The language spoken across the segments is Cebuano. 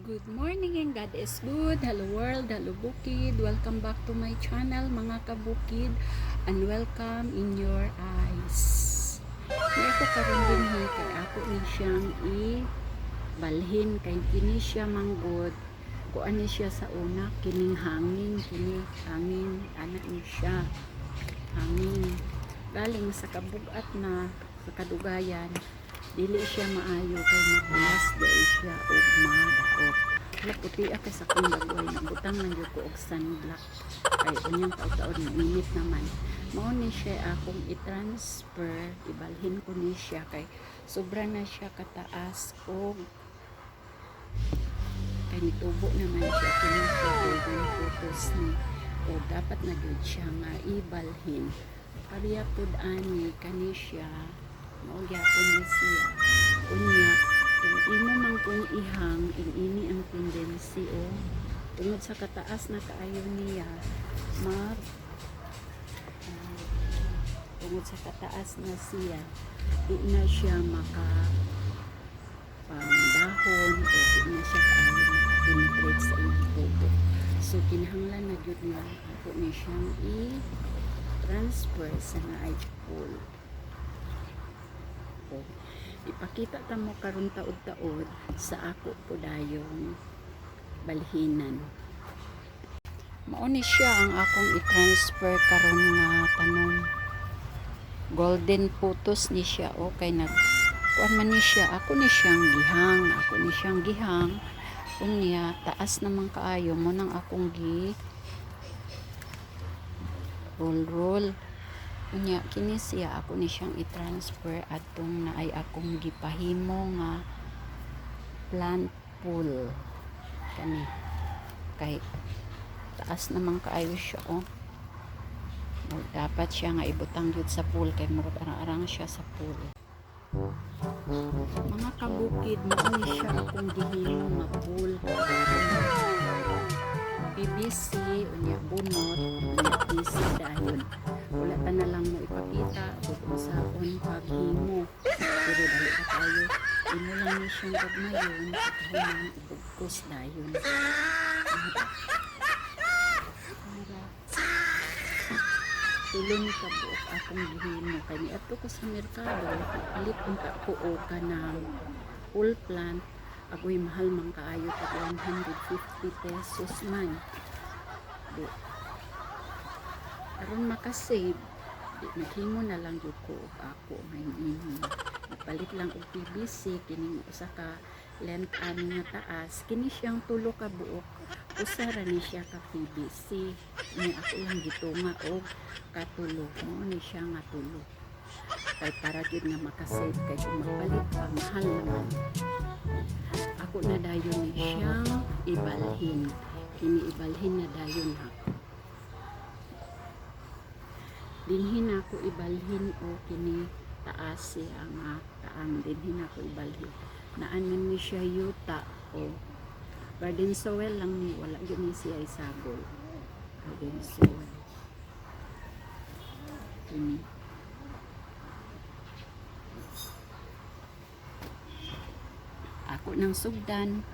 Good morning and God is good. Hello world, hello bukid. Welcome back to my channel, mga kabukid, and welcome in your eyes. May ako karon dinhi kay ako ni siyang i-balhin kay kini siya manggod. Kuan ni siya sa una, kining hangin, kini hangin ana ni siya. Hangin galing sa kabugat na sa kadugayan, dili siya maayo kay mapulas dahil siya og madaot. Hala, puti kay sa akong dagway, nabutang lang gyud ko og sunblock kay unyang taud-taud mainit naman. Mao ni siya akong i-transfer, ibalhin ko ni siya kay sobra na siya kataas og kay nitubo naman siya. Kini siya golden pothos ni o dapat na gyud siya nga ibalhin. Pareha pud ani kani siya, mao gyapon ni siya. Unya kung imo man kung ihang ini ang tendency o tungod sa kataas na kaayo niya mag tungod sa kataas na siya, di na siya maka pangdahon o di na siya kaayo maka-penetrate sa iyang tubo. So kinahanglan na gyud nga ako ni siyang i-transfer sa naay pool. O, ipakita ta mo karon taod-taod sa ako po dayong balhinan. Mao ni siya ang akong i-transfer karon nga tanom. Golden pothos ni siya o kay nag kuan man ni siya, ako ni siyang gihang, ako ni siyang gihang. Unya taas naman kaayo mo nang akong gi roll roll. Unya kini siya ako ni siyang i-transfer adtong naay akong gipahimo nga plant pool kani kay taas naman kaayo siya oh. O, dapat siya nga ibutang gyud sa pool kay murag arang-arang siya sa pool. Mga kabukid, mao ni siya akong gihimo nga pool. PVC, unya bunot, unya PC dayon. Wala ta na lang mo ipakita kung unsaon paghimo. Pero dali pa tayo. Imo lang ni siyang gagmayon, pagkahuman ibugkos dayon. Para tulo ni kabuok akong gihimo kay niadto ko sa merkado, palit unta ko og kanang pool plant. Agoy, mahal man kaayo, tag 150 pesos man. Di aron makasave, di naghimo na lang gyud ko og ako may ini. Nagpalit lang og PVC kining usa ka length ani nga taas. Kini siyang tulo ka buok, usa ra ni siya ka PVC ni. Ako lang gitunga og katulo. Mao ni siya nga tulo kay para gyud nga makasave kay kung magpalit pa, mahal naman. Ako na dayon ni siyang ibalhin. Kini ibalhin na dayon ako. Dinhi na ako ibalhin o kini taas siya nga taang, dinhi na ako ibalhin. Naan man ni siya yuta o garden soil lang ni, wala gyud ni siya isagol. Garden soil kini. Ako nang sugdan.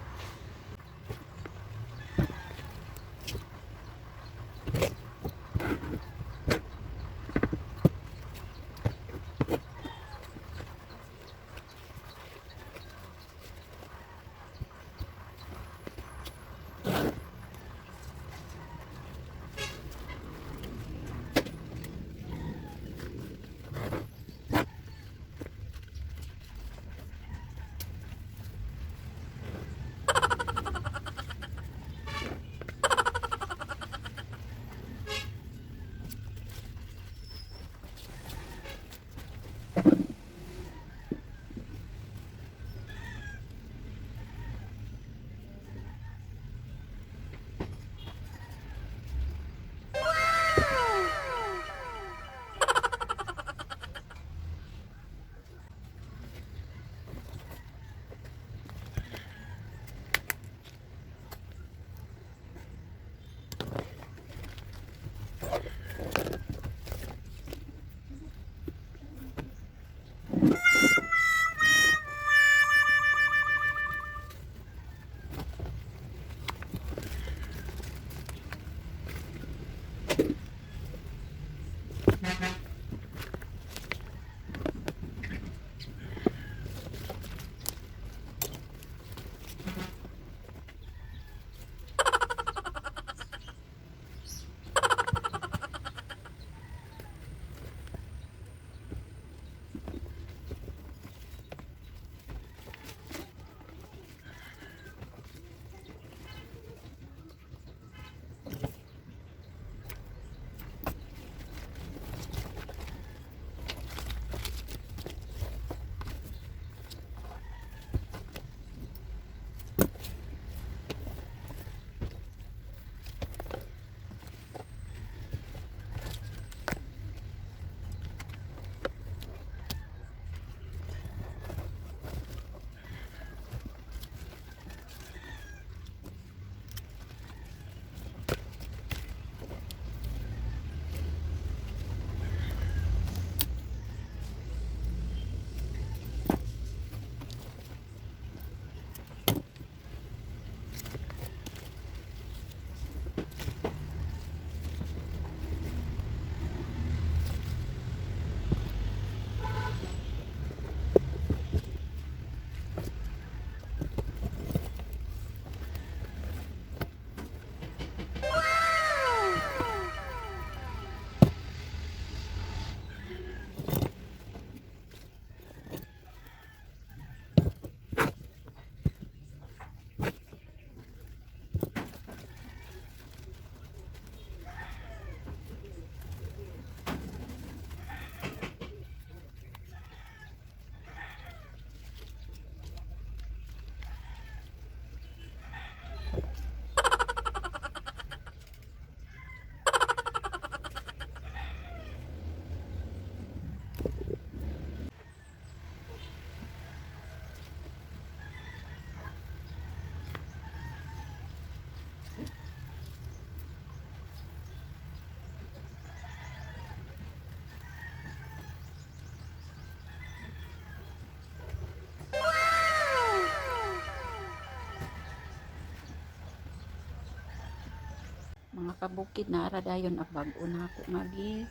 Mga kabukid, naara dayon ang bag-o nako nga gi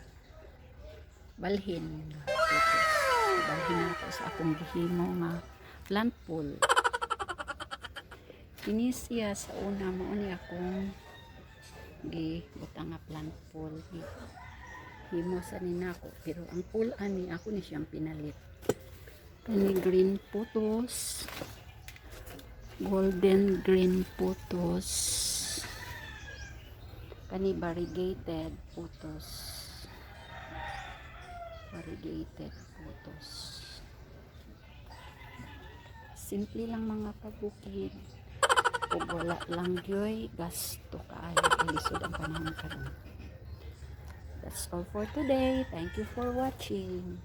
balhin. Pothos. Balhin nako sa akong gihimo nga plant pool. Kini siya sa una, mao ni akong gi butang nga plant pool. Gi himo sa ni nako, pero ang pool ani, ako ni siyang pinalit. Kani green pothos, golden green pothos, kani variegated pothos, variegated pothos. Simple lang, mga kabukid, ug wala lang gyoy gasto kaayo kay lisod ang panahon karon. That's all for today. Thank you for watching.